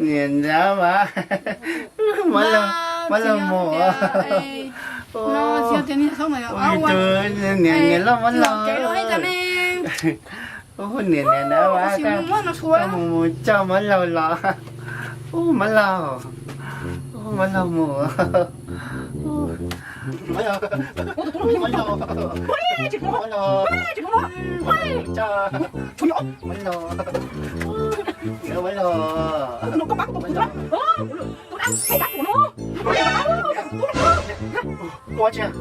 Niam nrab mas, Mab Laug, Mab Laug mus. Tus niam loj Mab Laug. Ub, niam niam nrab mas, koj mus mus coj Mab Laug los. Ub, Mab Laug, Mab Laug mus. Ua cas no? Ua cas no?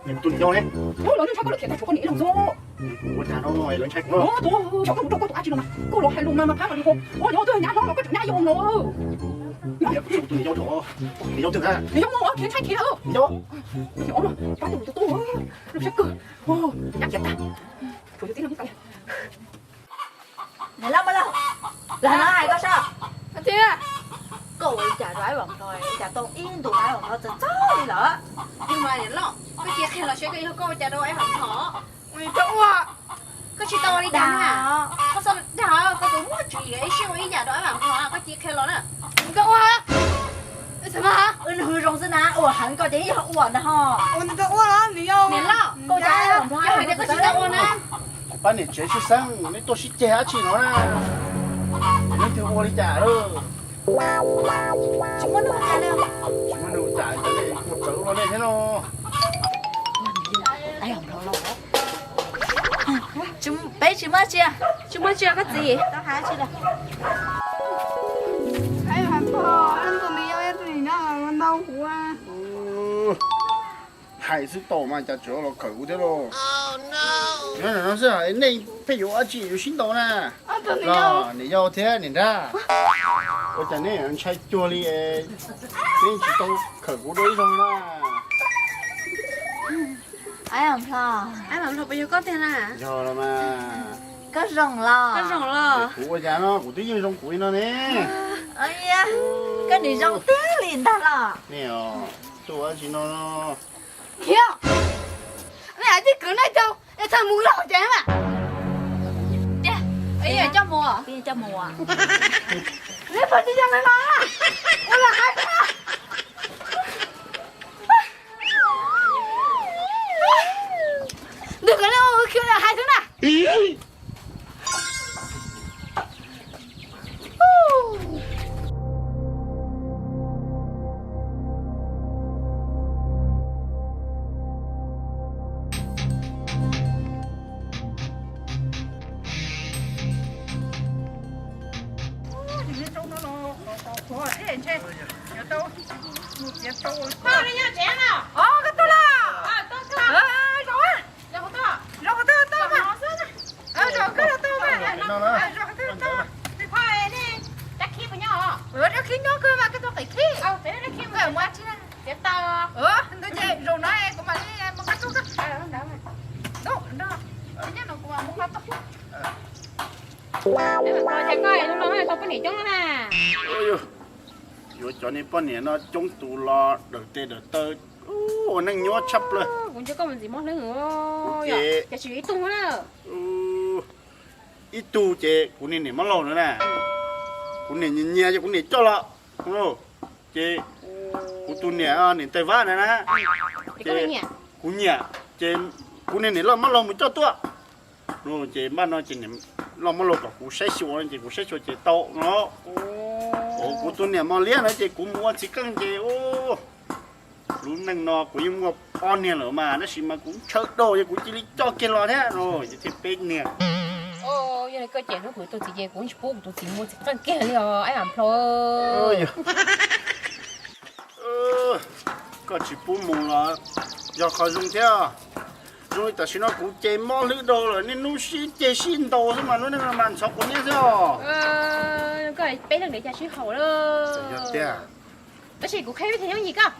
Tus niam yau ne? Ua cas no? Lawv ntshai kuv no. Tus niam yau twg na? Niam yau twg? Niam yau. Niam loj Mab Laug, los no hais koj sab. Koj ua li cas rau Aib Vam Nplho, ua cas tau ib ntus no Aib Vam Nplho txawv txawv li lawm? Niam loj, koj cia qhia los seb koj yog koj ua cas rau Aib Vam Nplho. Koj ua, koj tsis tau ua li cas na. Koj txhob dag, koj tus muaj tswv yim ib siab ua ib yam rau Aib Vam Nplho, koj cia qhia los na. Koj ua, wb hwv zoo xwb na, ua heev koj ces yog ua ntag ho. Niam loj, koj ua cas rau Aib Vam Nplho, koj tsis tau ua na. Pab niam tsev tshwj xeeb, nej tuaj sib ceg dab tsi no na? Leej twg ua li cas lawm? Tsis muaj neeg ua cas, tsis muaj neeg ua cas, ua txawv ua nej thiab no. Peb tsis muaj tsi, tsis muaj tsi koj txiv. Hais xwb tau mas cas tseem los khawm kuv thiab lauj. Nej pheej yuav ua dab tsi yuav sib ntaus na? Los niam yau thiab niam nrab, ua cas nej ntshai cuag li, nej tsis tau khawm kuv dua ib zaug na? Aib Vam Nplho, Aib Vam Nplho puas yog koj tiag na? Yog los mas. Koj zoo los? Koj zoo los? Kuv ua cas no, kuv twb yeej zoo kuv li no ne. Koj nim zoo tiag li ntag los. Nej tuaj ua dab tsi no? Khiav, nej hais tib kwv nej tau es txhaj mus loj ces mas. Coj mus, coj mus. Nej pom tsis yog no, ua los hais. Nws kom nej ua khiav hais xwb na. Nyob rau no los qhov qhov thiab ntshe yuav tau mus txiav tau. Koj tuaj los? Zaum qhov twg tau mas? Zaum koj los tau mas. Zaum qhov twg tau? Rab khib nyob kawg mas koj tau qhib khib. Koj mus tsi na? Ntawd ces zaum no kuv mam li mus nqa tuaj koj. Nyob no kuv mam mus nqa tuaj. Koj no tau poj niam coob na. Yuav cov niag poj niam no coob tus los dawm tes dawm taw, ua neej nyuaj tshaj plaws. Kuv nco koj mus ntxiv mob hlwb. Ces ib tug ces kuv niag niam mob laug no na, kuv niam nyias nyias ces kuv niam coj los. Ces kuv tus niam niam tais Vab na na, ces kuv nyiam, ces kuv niag niam loj mob laug mus coj tuaj. Ces npaj no ces niam loj mob laug kom kuv saib xyuas no ces kuv saib xyuas ces tau no. Kuv tus niam mos liab no ces kuv mus ua txiv qeej ces lub neej no kuv yeej muaj ob niag lawm mas, tab sis mas kuv ntshaw dau ces kuv cia li coj kiag los thiab no, ces thiaj peb niag. Yog li koj cem hlub kuv tus txiv ces kuv tsis pub kuv tus txiv mus ua txiv qeej kiag li os Aib Vam Nplho. Koj tsis pub mus los yog qhov zoo thiab. Zoo li tam sim no kuv ces mob hlwb dau lawm, niaj hnub sib ceg sib ntaus xwb mas lub neej no mas ntxhov quav niab xwb os. Koj peb leeg ntev cas sib haum lawm. Tab sis kuv qhia vib thab yooj yim koj.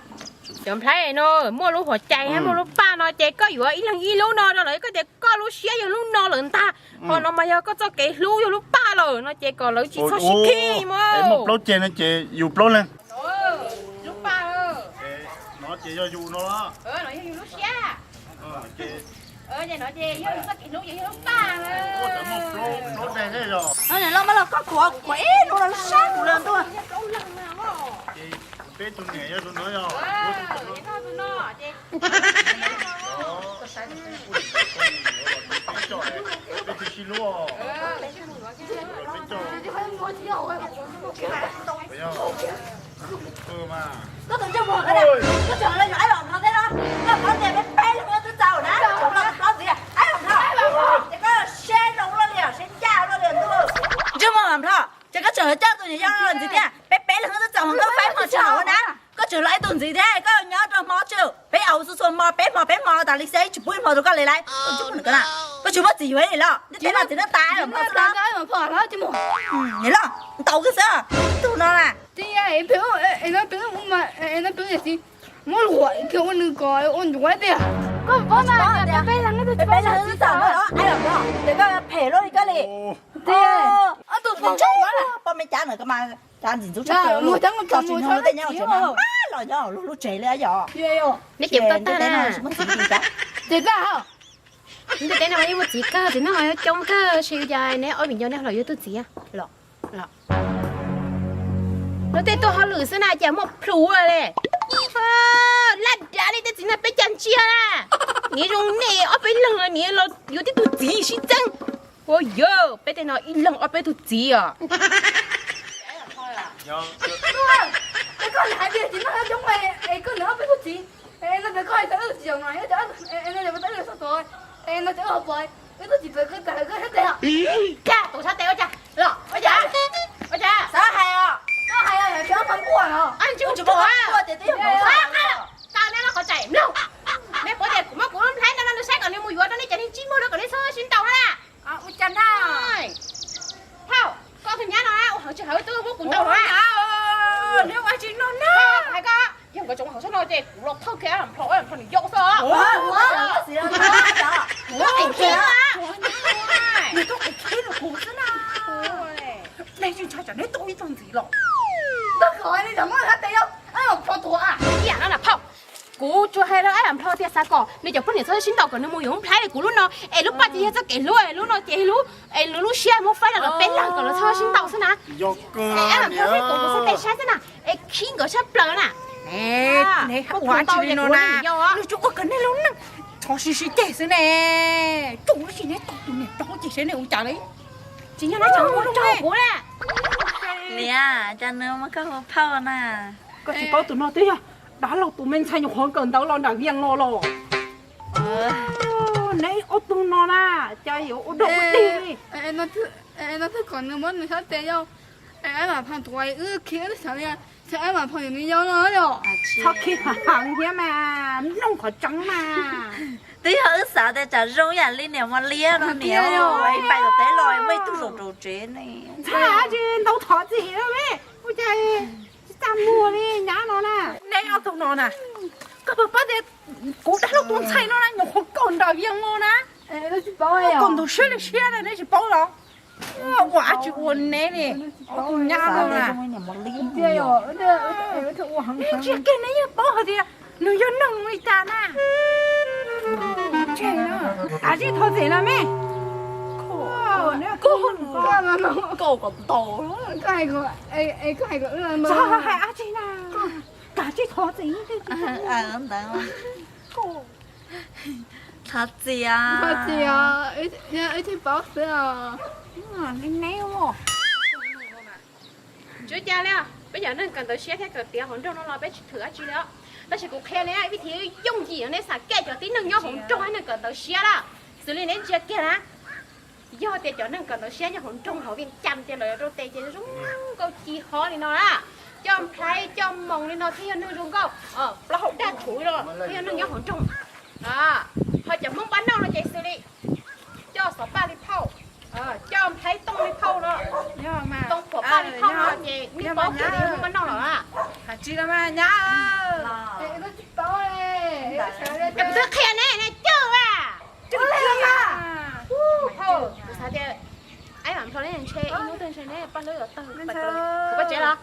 Cov nplhaib no muaj lub hauv cai muaj lub paj no ces koj yuav ib leeg ib lub no rau lawv, koj tias koj lub siab yog lub no lawm ntag, ho no mas yog koj txoj kev hlub yog lub paj lawm no ces kom lawv tsis txhob sib khi mas. Muaj plaub ceg no ces yus plaub leeg. Lub paj no ces yog yus no, no yog yus lub siab. Ces no ces yog yus txoj kev hlub ces yog lub paj. Lub dag thiab yog. No loj mas los koj kuv kuv ib hnub no sab kuv los ntuj. Ces peb tus niam yog tus no yog. Peb tus sib hlub. Koj tus ntsej muag, koj tseem los yuav Aib Vam Nplho thiab los? Koj paub tias peb peb leeg twb txaus na, tseem los plaub ntxiv Aib Vam Nplho. Ces koj siab zoo luaj li, siab ncaj luaj li ntuj. Ntsej muag Vam Nplho, ces koj tseem coj tus niam yau los ntxiv thiab, peb peb leeg twb txaus hmo nkauj faib hmo tsis haum na. Koj tseem los ib tug ntxiv thiab, koj nyob rau hmo tseem peb aus txhua txhua hmo, peb hmo peb hmo tas li xyov tsis pub ib hmo rau koj li lauj. Koj tsis muaj txiv yuav li los, nej teb no txiv nej tas los. Niam loj, ntaus koj xwb, tus no na. Muab luam kiag ua nws kom ua ncuav tiag. Koj paub na, peb leeg twb txaus, Aib Vam Nplho, ces koj phem luaj li koj li. Ob tug poj me cav na, koj mas cav ntxim ntxub tshaj plaws, tsis nyob tej nyob tsev mas los nyob luag lub tsev li yog. Neb cem koj tag na. Ces tag. Neb tej teb no yeej muaj txiv kawg, txiv neej los yuav coob kawg, sis cas neb ob viv ncaus nej los yuav tug txiv los? Luag tej tuaj hauj lwm xwb na cas muaj plhus li. Laj dav li tej txiv neej peb cas ntsia na. Niam zoo nej ob peb leeg niam los yuav tib tug txiv sib txeeb. Ua yog peb tej no ib leeg ob peb tug txiv os. Koj hais tias txiv neej coob, koj niam ob peb tug txiv, no ces koj hais tias wb txiv zaum no, no ces wb txiv zaum tod, no ces wb ho pom wb tug txiv pem koj tag koj sab tes. Cas tus sab tes ua cas los ua cas? Ua cas? Xav hais os, xav hais os, yog tsis ob phav nkuaj no. Tsis muaj nkuaj ces twb yog qab nej lub qhov tseem mloog. Nej paub tias kuv muab kuv lub nplhaib no rau nws saib kom nws mus yuav rau nej cov neeg ntsej muag no kom nej txhob sib ntaus na. Ua cas na? Phauj, koj tus nyab no ua hauv tsis hauv twb muab kuv ntaus na. Neb ua tsis no na. Hais koj, yog nkawd tseem ua hauv sab no ces kuv los thauj kiag Nplho, Nplho nws yau xwb. Nws tuaj qhib rau kuv xwb na. Nej tsis ntshai tsam neb tau ib tug ntxiv los? Ntag, qhov li tau muab hab tes yau, Nplho tuag. Ib yam no na phauj. Kuv tsuas hais rau Aib Vam Nplho tias xav kom nws cov poj niam txhob sib ntaus kom nws mus yuav nplhaib li kuv lub no, es lub paj ces yog txoj kev hlub, lub no ces hlub, es nws lub siab muab faib rau lawv peb leeg kom lawv txhob sib ntaus xwb na. Es Aib Vam Nplho thiaj kuv kuv xav tes saib xwb na, es khib nkawd sab plaws na. Neb ua tsis li no na, nws tsuas ua kom nej lub neej txhob sib sib ceg xwb ne. Tsuas ua si neb tau tus niam plaub ces saib nej ua cas li. Tsis yog neb tseem ua rau kuv na. Niam, cas nws muab koj ua phauj na? Koj tsis paub tus no twb yog dab laug tus me ntxhais nyuam qhuav kawm ntawv los nram Vias no los. Neb ob tug no na, cas yuav ua dog ua dig li. No twb kom nws muab nws sab tes yau, Ab Vam Phoo tus uas wb khi wb xav li, xav Ab Vam Phoo yog nws yau no yom. Txhob khi heev thiab mas, mloog qhov tseeb mas. Twb yog wb xav tias tsam zoo yam li niam Mos Liab no niam, pais tom teb los muaj ib tug zaum rau tsev ne. Txhob tsis ntau thov txim li, ua cas tsis txaj muag li nyab no na. Neb ob tug no na, koj puas paub tias kuv dab laug tus ntxhais no na nyuam qhuav kaum nram Vias Mos na, kaum ntug siab li siab na, neb tsis paub los? Ua dab tsi ua neb li, tus nyab no na. Neb ntsia kiag neb yeej paub hais tias nws yog neeg li cas na. Ab, tsis thov txim na me. Koj kom tau, txhob hais dab tsi na. Kav tsij thov txim. Thov txim, thov txim, wb tsis paub xwb os. Neb, tsis ua cas li, peb cov neeg kawm ntawv siab thiab kawm tiav hauv nroog no los peb tsis thwm dab tsi li os. Tab sis kuv qhia neb ib vij thib yooj yim, neb xam kaj cov tib neeg nyob hauv nroog neeg kawm ntawv siab lawm, xws li neb ntsia kiag na. Yog tias cov neeg kawm ntawv siab nyob hauv nroog hauv Vias Cas ces lawv yuav rau tes ces zoo nkauj ci hov li no na, coj nplhaib coj moos li no thiaj yog neeg zoo nkauj. Plaub hau daj rhuv li no thiaj yog neeg nyob hauv nroog. Ho cov Hmoob npab noj no ces xws li coj xov paj li phauj, coj nplhaib tooj li phauj no, tooj phuam paj li phauj no ces nej paub kiag li Hmoob npab noj los na. Hais tsis los mas nyab. Es kuv twb qhia neb, neb coj a. Kuv xav tias Ab Vam Phoo neb ntshe ib hnub twg ntshe neb paj hlwb los tawg kuv paj tsev los.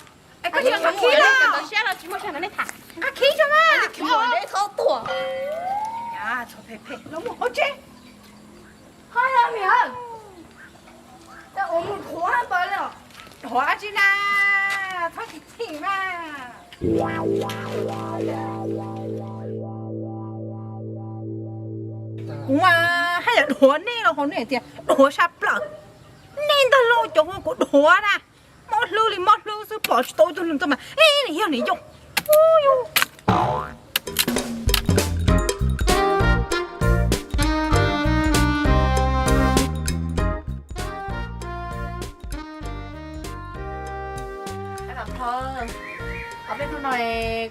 Koj tsis khib los, siab los tsis muaj sij hawm nrog nej tham. Nqa khib tso mas. Neb txhob tuag. Ho yog niam, cas ua mus dhuav pawg li os. Dhuav dab tsi na, txhob chim chim mas. Kuv mas haj yam dhuav nej los hauv nej tias dhuav sab plaws. Nej ntag lauj cov ua kuv dhuav na. Mob hlwb li mob hlwb xwb, pom tsis tau ib tug neeg tuaj mas, e, nws yog nws yog. Ab Vam Phoo, qhov peb hnub no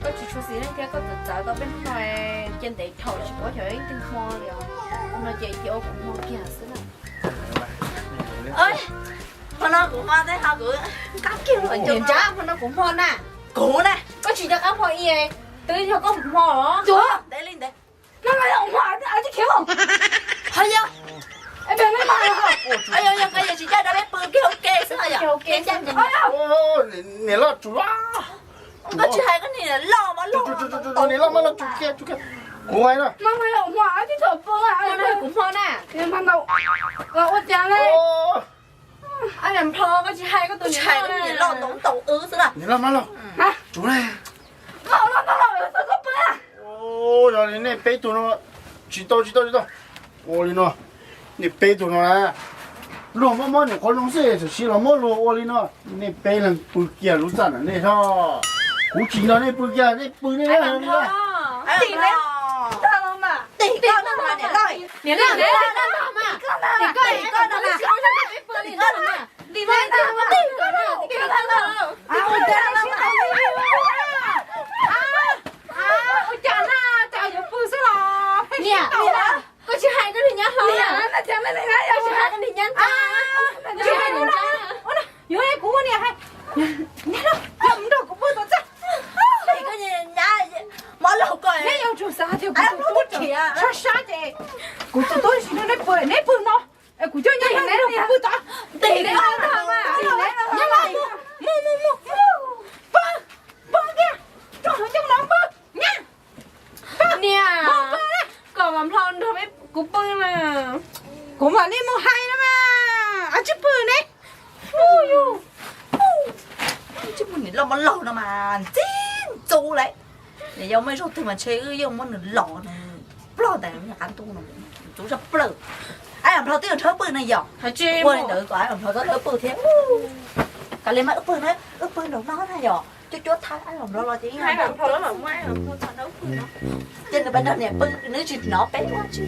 koj tsis tshua xis neej thiab koj txawv txawv tau peb hnub no, cia ntev dhau tsis paub xyov ib tug hmo li os. Hnub no ces cia ua kuv hmo kiag xwb na. Hmo no kuv hmo thiab ho kuv qab kiag los. Niam nrab, hmo no kuv hmo na. Kuv na, koj tsis nco qab hmo i, twb yog koj kuv hmo os. Ntev li ntev. Ho yog, yog nqaij yog tsis coj rau peb pw kiag ua ke xwb no yom. Niam loj tsum, koj tsis hais koj niam loj mas loj, niam loj mas loj tsum kiag, kuv hais na. Kuv hmo na. Ua cas li? Ab Vam Phoo, koj tsis hais koj tus niam loj ntau ntau wb xwb na. Niam loj mas loj, tsum na. Yog li nej peb tug no, tsis tau tsis tau tsis tau, ua li no, nej peb tug no na, luag mob mob nyuam qhuav zoo xwb, tam sim los muab luag ua li no. Nej peb leeg pw kiag lub txaj ntawm nej tso, kuv tsis nrog nej pw kiag, nej pw nej. Niam loj, niam loj, ua cas na, cas yuav pw xwb los? Niam, koj tsis hais koj niag nyab hlob, koj tsis hais koj niag nyab, tsis hais niam nrab, yuav kuv ua niam hais. Nyab, nrog kuv pw tom txaj. Koj niag nyab mob laug ko, neb yuav tsum xav tias kuv tus tub sab sab ces kuv tus tub tsis nrog neb pw, neb pw no. Kuv coj nyab nrog kuv pw tod. Mus, mus, mus, pw, pw kiag, tso hauv ncoo no pw, nyab. Niam, kom Vam Phoo nrog kuv pw na. Kuv mam li mus hais no mas, tsis pw ne. Tsis pw, niam loj mob laug no mas ntxim ntxub lawm. Niam yau muaj ib zaug twg mas ntshe wb yeej muab nws los nws ploj ntawm qab ntuj no, ntxub zaj plaws. Ab Vam Phoo twb yuav nrog wb pw na yom. Ua li ntawd kom Ab Vam Phoo txhob nrog wb pw thiab. Kav liam mas wb pw na, wb pw nraum no na yom. Cuab cuab thawb Ab Vam Phoo los ces ces nws pab nrog niam pw, nws tsis hnov peb ua tsi.